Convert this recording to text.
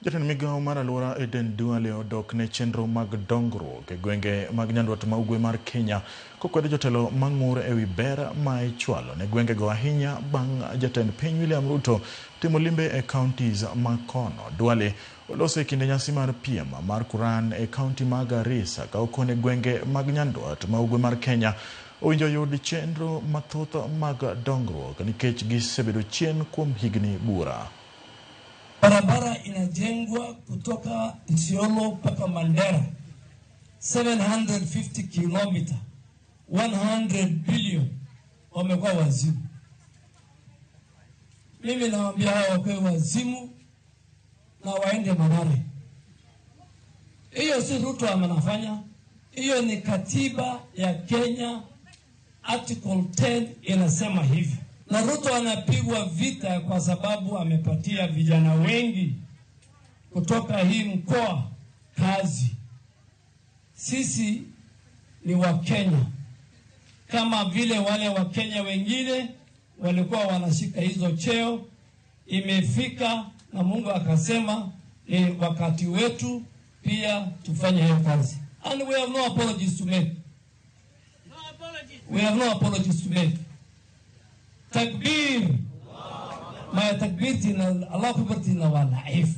Jatend migao mar alwora Aden Duale odok ne chenro mag dongruok e gwenge mag nyandwat ma ugwe mar Kenya kokwedo jotelo mang'ur ewi ber ma ichwalo ne gwengego ahinya bang' jatend piny William Ruto timo limbe e counties ma kono. Duale oloso e kinde nyasi mar piem mar Quran e county ma Garissa ka okone gwenge mag nyandwat ma ugwe mar Kenya owinjo yud chenro mathoth mag dongruok nikech gisebedo chien kuom higni buora. Barabara inajengwa kutoka Isiolo mpaka Mandera, 750 kilomita, 100 billion. Wamekuwa wazimu. Mimi nawaambia hawa wakuwe wazimu na waende Mathare. Hiyo si Ruto anafanya, hiyo ni katiba ya Kenya, Article 10 inasema hivi. Na Ruto anapigwa vita kwa sababu amepatia vijana wengi kutoka hii mkoa kazi. Sisi ni Wakenya kama vile wale Wakenya wengine walikuwa wanashika hizo cheo. Imefika na Mungu akasema ni wakati wetu pia tufanye hiyo kazi. And we have no apologies to make. We have no apologies to make. Takbir. Maya takbirtina Allah akbartina waa daciif.